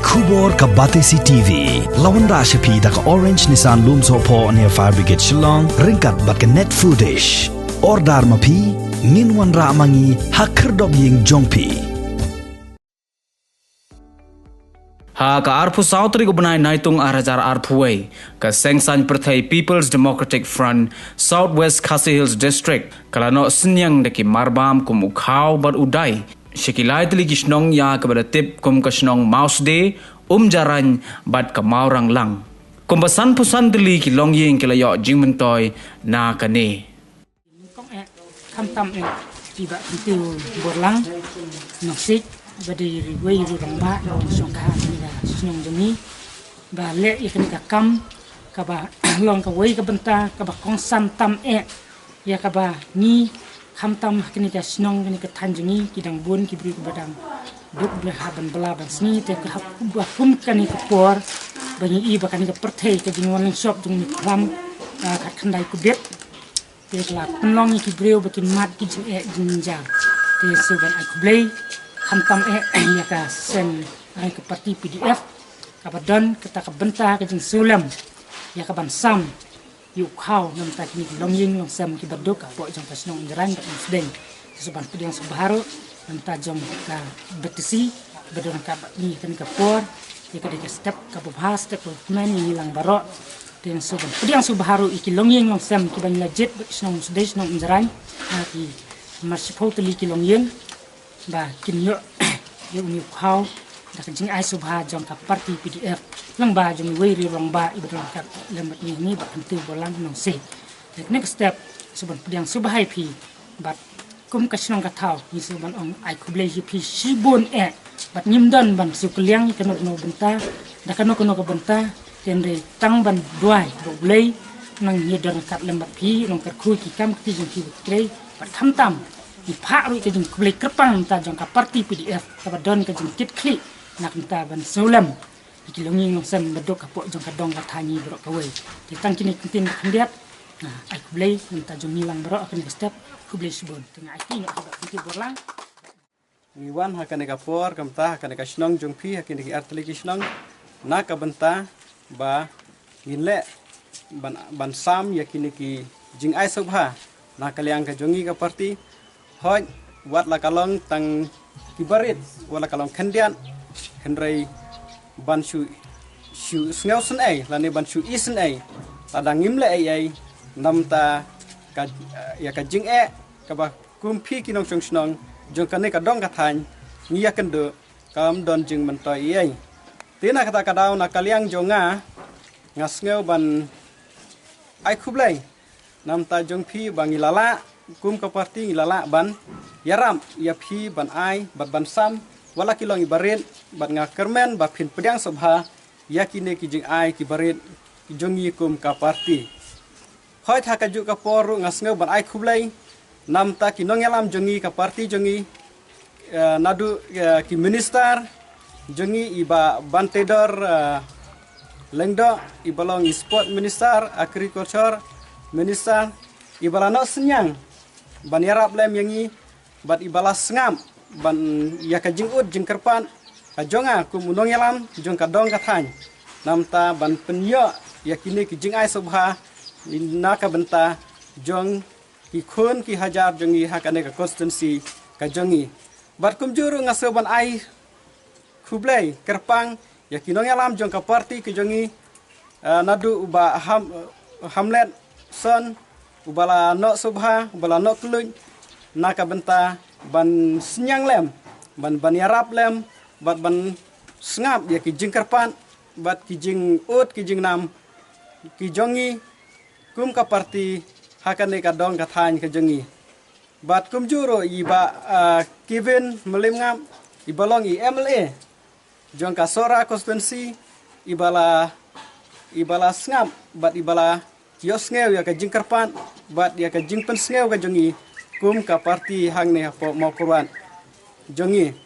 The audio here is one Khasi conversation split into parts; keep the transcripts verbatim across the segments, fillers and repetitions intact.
Khubor ka Batesi T V. La wanrah sha phi da ka Orange Nissan Lumsohphoh near Fire Brigade Shillong, ryngkat bad ka Net Foodish. Order ma phi, ngin wanrah ma ngi ha khyrdop ïing jong phi. Ha ka arphew saw tarik u bnai Naitung ar hajar arphew wei, ka Seng Saiñ Pyrthei People's Democratic Front South West Khasi Hills District ka la noh synñiang da ki marbam kum u Khaw bad u Dai sha ki lai tylli ki shnong ïa kaba da tip kum ka shnong Mawsde, Umjarain bad ka Mawranglang. Kumba sanphew san tylli ki longïing ki la ïoh jingmyntoi na kane. Kong eh, khamtam eh, ki ba kyntu borlang, nongsik, ba dei ri wei ri rong ba, long shong ka, ni ka shnong jong ngi, ba leh ïa kane ka kam, kaba long kawei ka bynta, kaba kongsan tam eh, ïa kaba ngi, khamtam ha kane ka shnong, kane ka thaiñ jong ngi, ki dang bun, ki briew kiba dang duk, ba ha ban bla, ban sngi, te ka ha, ba kum kane ka por, ba ngi i, ba kane ka pyrthei, ka jingwan lyngshop, jong ngi khlam, ah, khatkhyndai Covid. Te ka la pynlong ïa ki briew ba kin mad ki jingeh jingjynjar. Te shu ban ai khublei khamtam eh ïa ka seng, ïa ka parti P D F kaba don kata ka bynta ka jingsngewlem ïa ka ban sam ïa u Khaw na bynta kine ki longïing longsem kiba duk hapoh jong ka shnong Umjarain bad Umsdeng. Te shu ban pdiang sngewbha ruh na bynta jong ka B T C ba don ryngkat bad ngi kane ka por. Ïa ka dei ka step kaba bha, step kaba kmen ïa ngi lang baroh. Te shu ban pdiang sngewbha ruh ïa ki longïing longsem kiba ngi la jied bad ki shnong Umsdeng, shnong Umjarain, ha ki mar shiphew tylli ki longïing ba kin ïoh ïa une u Khaw da ka jingai sngewbha jong ka parti P D F. Lyngba jong iwei ri rangbah iba don ryngkat lem bad ngi, ngi ba kyntu borlang nongsih. Te kane ka step shu ban pdiang sngewbha ïa phi bad kum ka shnong ka thaw, ngi shu ban ong ai khublei ïa phi shibun eh. Bad ngim don ban shu kylliang ïa kano kano bynta da kano kano ka bynta, te hynrei tang ban duwai ba U Blei nang ïa don ryngkat lem bad phi, nang kyrkhu ïa ki kam kti jong phi ba ki trei. Bad khamtam ngi phah ruh ïa ka jingkhublei kyrpang na bynta jong ka parti P D F kaba don ka jingkitkhlieh na ka bynta ban sngewlem ïa ki longïing longsem ba duk hapoh jong ka dong ka thaiñ ngi baroh kawei. Te tang kine ki ktien khyndiat, ah, ai khublei na bynta jong ngi lang baroh ha kane ka step. Khublei shibun. Te nga aiti noh ha ki ba kyntu borlang. Ngi wan ha kane ka por, kumta ha kane ka shnong jong phi, ha kine ki artylli ki shnong, na ka bynta ba ngin leh ban, ban sam ïa kine ki jingai sngewbha na ka liang ka jong ngi ka parti. Hooid, wat la ka long tang ki barit, wat la ka long khyndiat, hynrei ban shu, shu sngewsynei lane ban shu isynei, lada ngim leh ei ei na bynta ka, ïa ka jingeh kaba kum phi ki nongshong shnong jong kane ka dong ka thaiñ, ngi ïakynduh kam don jingmyntoi ei ei. Te na kata ka daw, na ka liang jong nga, nga sngew ban ai khublei na bynta jong phi ba ngi la lah, kum ka parti ngi la lah ban ïarap ïa phi ban ai bad ban sam, wat la ki long i barit, bad nga kyrmen ba phin pdiang sngewbha ïa kine ki jingai ki barit jong ngi kum ka parti. Hooid, ha kajuh ka por ruh nga sngew ban ai khublei na bynta ki nongïalam jong ngi ka parti jong ngi, eh, naduh, eh, ki minister jong ngi, i Bah Banteidor, eh, Lyngdoh, iba long i sport minister, agriculture minister, iba la noh synñiang ban ïarap lem ïa ngi, bad iba la sngap ban ïa ka jingud jingkyrpad ka jong nga kum u nongïalam jong ka dong ka thaiñ, na bynta ban pynïoh ïa kine ki jingai sngewbha na ka bynta jong ki khun ki hajar jong ngi ha kane ka constituency ka jong ngi. Bad kumjuh ruh nga sngew ban ai khublei kyrpang ïa ki nongïalam jong ka parti ka jong ngi, eh, naduh u Bah Ham-, Hamlet Son, uba la noh sngewbha, uba la noh kylluid na ka bynta ban synñiang lem, ban, ban ïarap lem, bad ban sngap ïa ki jingkyrpad bad ki jingud ki jingnam ki jong ngi kum ka parti ha kane ka dong ka thaiñ ka jong ngi. Bad kumjuh ruh i Bah, ah, Kevin Mylliemngap, iba long i M L A jong ka Sohra constituency, iba la, iba la sngap bad iba la ïohsngew ïa ka jingkyrpad bad ïa ka jingpynsngew ka jong ngi kum ka parti hangne hapoh Mawkyrwat jong ngi.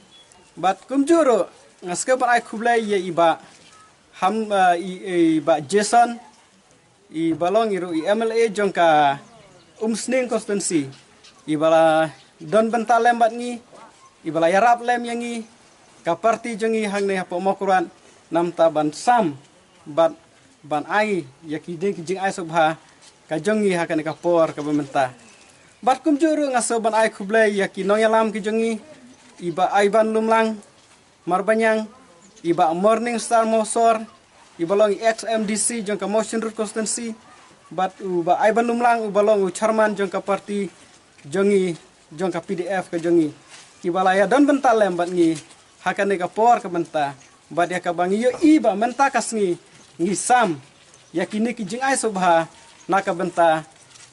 Bad kumjuh ruh nga sngew ban ai khublei ïa i Bah Ham, ah, i, i Bah Jason, iba long i ruh i M L A jong ka Umsning constituency, iba la don bynta lem bad ngi, iba la ïarap lem ïa ngi, ka parti jong ngi hangne hapoh Mawkyrwat, namta ban sam bad ban ai ïa ki dei ki jingai sngewbha ka jong ngi ha kane ka por kaba mynta. Bad kumjuh ruh nga sngew ban ai khublei ïa ki nongïalam ki jong ngi, i Bah Aiban Lumlang Marbaniang, i Bah Morning Star Mawsor, i ba long i ex M D C jong ka Mawshynrut constituency, bad u Bah Aiban Lumlang u ba long u chairman jong ka party jong ngi, jong ka P D F ka jong ngi, ki ba la ïa don bynta lem bad ngi ha kane ka por ka mynta. Bad ïa kaba ngi ïohi ba mynta ka sngi ngi sam ïa kine ki jingai sngewbha na ka bynta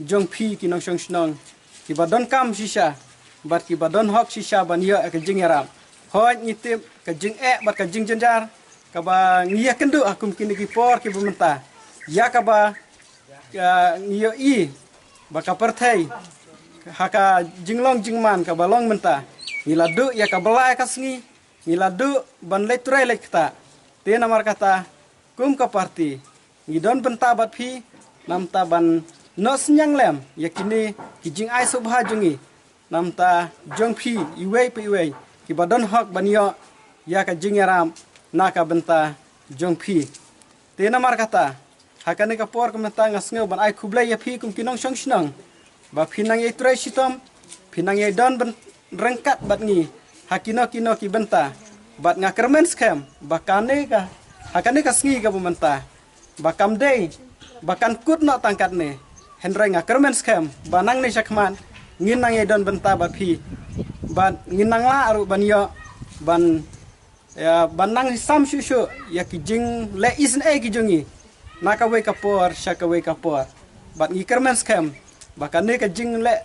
jong phi ki nongshong shnong, ki ba don kam shisha bad ki ba don hok shisha ban ïoh ïa ka jingïarap. Hooid, ngi tip ka jingeh bad ka jingjynjar kaba ngi ïa kynduh ha kum kine ki por ki ba mynta, ïa kaba, ah, ngi ïohi ba ka pyrthei ha ka jinglong jingman kaba long mynta, ngi la duh ïa ka blai ka sngi, ngi la duh ban leit trei leit ktah. Te namar kata, kum ka party, ngi don bynta bad phi namta ban noh synñiang lem ïa kine ki jingai sngewbha jong ngi, namta jong phi iwei pa iwei ki ba don hok ban ïoh ïa ka jingïarap na ka bynta jong phi. Te namar kata, ha kane ka por ka mynta nga sngew ban ai khublei ïa phi kum ki nongshong shnong ba phi nang ïai trei shitom, phi nang ïai don byn-, ryngkat bad ngi ha kino kino ki bynta. Bad nga kyrmen skhem ba kane ka, ha kane ka sngi kaba mynta, ba kam dei ba kan kut noh tang katne, hynrei nga kyrmen skhem ba nangne shakhmat ngin nang ïai don bynta bad phi, bad ngin nang lah ruh ban ïoh ban, ïa, ban nang sam shuh shuh ïa ki jingleh isynei ki jong ngi na kawei ka por sha kawei ka por. Bad ngi kyrmen skhem ba kane ka jingleh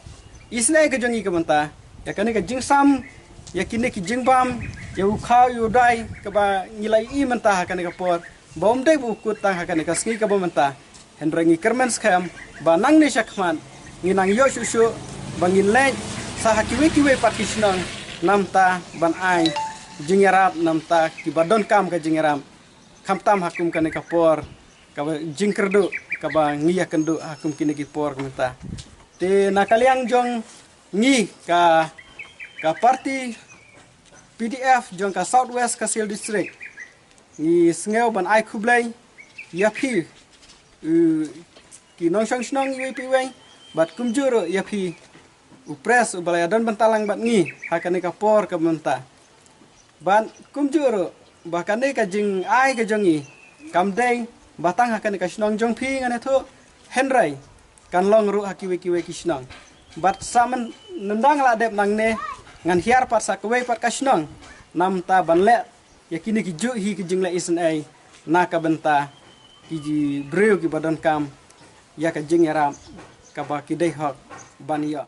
isynei ka jong ngi ka mynta, ïa kane ka jingsam ïa kine ki jingbam, ïa u khaw ïa u dai kaba ngi la ïohi mynta ha kane ka por, ba um dei ba u kut tang ha kane ka sngi kaba mynta, hynrei ngi kyrmen skhem ba nangne shakhmat ngin nang ïoh shuh shuh ba ngin leit sa ha kiwei kiwei pat ki shnong namta ban ai jingïarap namta ki ba don kam ka jingïarap, khamtam ha kum kane ka por kaba jingkyrduh kaba ngi ïa kynduh ha kum kine ki por ka mynta. Te na ka liang jong ngi ka, ka party P D F jong ka South West Khasi Hills District, ngi sngew ban ai khublei ïa phi, u, ki nongshong shnong iwei pa iwei, bad kumjuh ruh ïa phi u press u ba la ïa don bynta lang bad ngi ha kane ka por ka mynta. Bad kumjuh ruh ba kane ka jingai ka jong ngi kam dei ba tang ha kane ka shnong jong phi ngan ïathuh, hynrei kan long ruh ha kiwei kiwei ki shnong. Bad sa mynta nga la dep nangne, ngan hiar pat sa kawei pat ka shnong namta ban leh ïa kine ki juh hi ki jingleh isynei na ka bynta ki briew ki ba don kam ïa ka jingïarap kaba ki dei hok ban ïoh.